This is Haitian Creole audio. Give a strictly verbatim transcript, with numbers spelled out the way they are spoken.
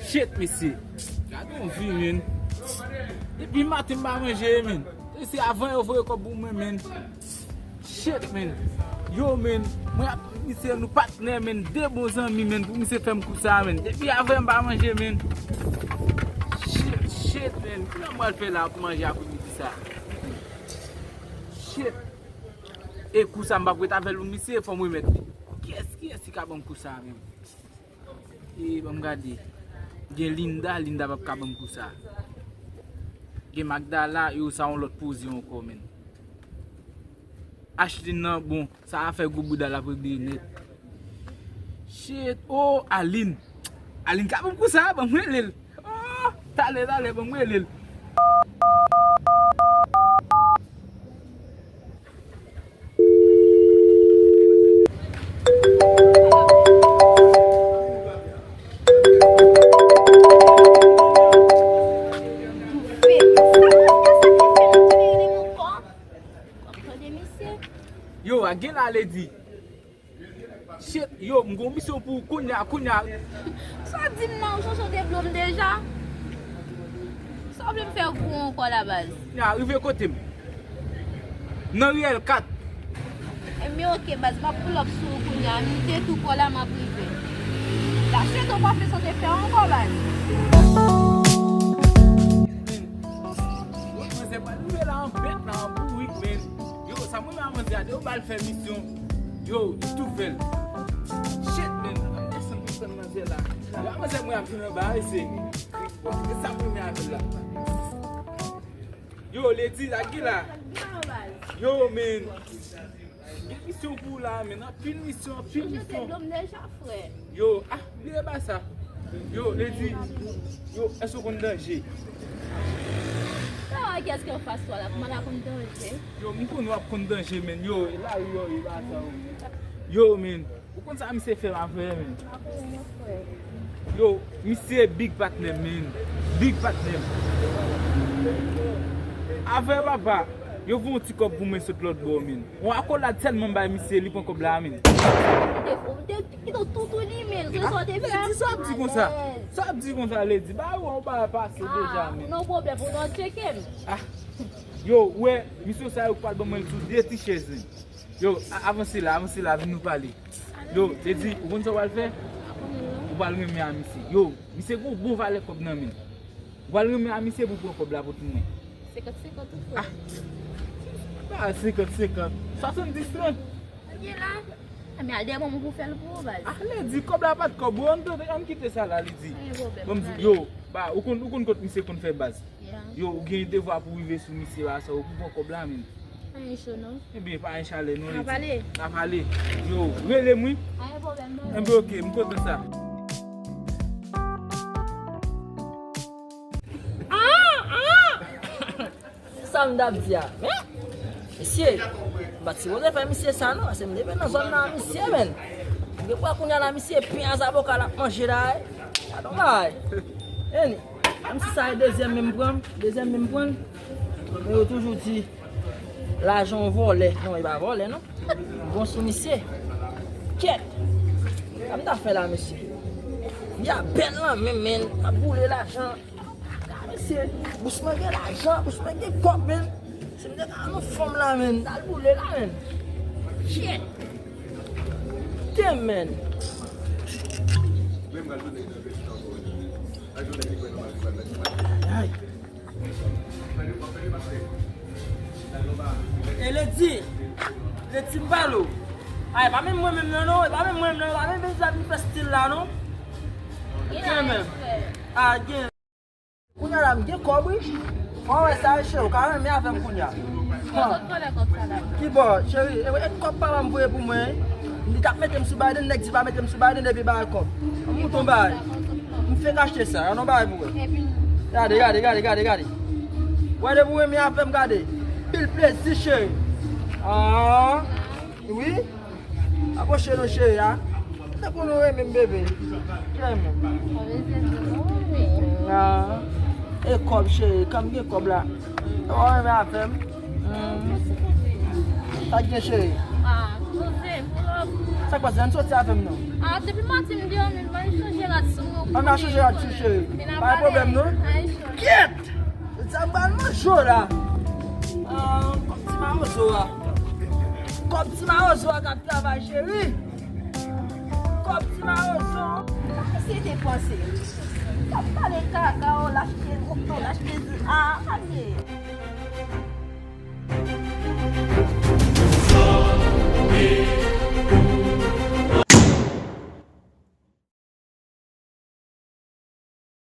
Shit, mesye. Gade yon vi, men. Depi maten m pa manje, men. Se avan yo voye kòb pou mwen, men. Shit, men. Yo, men. Mwen ap misye, nou patnè, men. De bon zanmi, men. Pou misye fè m kou sa, men. Depi avan m pa manje, men. Shit, shit, men. Kounya m pral fè la pou manje apremidi sa? Shit. E kou sa m p ap ret avè l pou misye, fò m remèt li. Kiyès, kiyès ki ka ban m kou sa, men? E, ban m gade. Gen Linda, Linda p ap ka ban m kou sa. Gen Magdala, yo, sa yon lòt poze ankò, men. Ashley nan, bon, sa a fè gwo bouda l ap regle nèt. Shit, oh, Aline. Aline ka ban m kou sa, ban m rele l. Oh, talè, talè, ban m rele l. Yo, a gen la, Lady. Shit, yo, m gon misyon pou ou kounya, kounya. Sa w di m nan, ou sonje w te blo m deja? Sa w vle m fè gwo ankò la, baz? Kounya, rive kote m. Nan riyèl kat. Ebyen, oke, baz, m ap pull up sou ou kounya. M te tou kò la, m ap rive. La, se ton pafè sa w te fè ankò, baz. Wi, manzè pral rive la an bèt la, an bourik, men. Yo, sa mwen menm avè manzè a, depi yo ba l fè misyon, yo, li tou fè l. Shit, men, an desann pou tann manzè la. Yo, manzè mwen ap vin anba, wi, se. Bon, se sa mwen menm avè l la. Yo, Lady, la ki la. Yo, men. Gen misyon pou ou la, men. Anpil misyon, anpil misyon. Yo, ah, bliye ba sa. Yo, Lady, yo, èske w konn danje? Sa wè kiyès ki anfas ou a la, kòman l ap konn danje? Yo, m konn w ap konn danje, men. Yo, e lari yo, e ba sa, yo. Yo, men. Ou konn sa misye fè m avè, men. Yo, misye big patnè, men. Big patnè. Avè papa, yo voye yon ti kòb pou mwen sot lòt bò, men. Yon akolad sèlman m bay misye, li pran kòb la, men. Ou te, ou te, ki te toutou li, men. Se sa w te fè. Di sa w ap di konsa. Sa w ap di konsa, Lady. Ba ou, ou ba pase deja, men. Ah, non pwoblèm, ou nan tcheke m. Ah. Yo, ou wè, misye sa yo pral ban mwen l sou de ti chèz, men. Yo, a-, avanse la, avanse la, vin nou pale. Yo, Lady, ou konn sa w pral fè? Ou pral renmen a misye. Yo, misye gon bon valè kòb nan men l. Ou pral renmen a misye pou pran kòb la pou tout mwen. Senkant senkant ou fè? Ah, pa senkant senkant. Swasanndis trant. Ebyen la. Ah, men al dèyè manman pou fè l pou ou, baz. Ah, Lady, kòb la pa t kòb ou, ann tande, ann kite sa la, Lady. Anyen pwoblèm, ban m di, yo, ba, ou konn, ou konn kot misye konn fè baz. Yo, ou gen devwa pou rive sou misye a sa, ou pou pran kòb la, men. Pa gen cho, non. Ebyen, pa gen chalè, non, Lady. N a pale. N a pale. Yo, rele m, wi. Pa gen pwoblèm, non. Ebyen, oke, m kontan sa. Ah, ah! Sa m t ap di a. Men, mesye, m pa t sipoze fè misye sa, non, paske m leve nan zòn nan a misye, men. M gen pwa kounya la, misye, pen a zaboka l ap manje la, eh. Gadon bagay. Anyway. Menm si sa e dezyèm men m pran, dezyèm men m pran, men yo toujou di, lajan yon vòlè. Non, e pa vòlè, non. Bon sou misye. Kyèt. Sa m ta fè la, mesye? Vi a bèl lan menm, men. M ap boule lajan. Gade, mesye. Bous mwen gen lajan, bous mwen gen kòb, men. Si m te ka ann fanm la, men, t al boule la, men. Shit. Damn, man. Ay. E Lady, Lady m pale w. Ay, pa menm mwen menm nan non, e pa menm mwen menm nan, e pa menm Lady la vin fè stil la non. Gen menm. A, gen. Kounya la, m gen kòb, wi. Fò w wè sa, cheri, ou ka renmen avè m kounya. Ki bò, cheri, e, e kòb papa m voye pou mwen, wi. Li t ap mete m sou Biden, nèg di pa mete m sou Biden epi bay kòb. An mouton bay. M fenk achte sa, an nou bay pou wè. Gade, gade, gade, gade, gade. Wè depi w renmen avè m, gade. Pil plezi, cheri. Ah, wi. Apwoche non, cheri a. Tankou nou renmen m, bebe. Renmen. Ah. E kòb, cheri, kan m gen kòb la. Ou renmen avè m? Hmm. Sa k gen, cheri? Sa k pase? Ann soti avè m non. Ah, depi maten m deyò menm, mwen chanje rad sou mwen. Ann al chanje rad sou cheri. Pa gen pwoblèm non. Kyèt! Sa m pral manje w la. Ah, kòb ti mawozo a. Kòb ti mawozo a k ap travay cheri. Kòb ti mawozo. Sa misye te panse? Sa pale kaka, w lachte, w lachte, ah, anye.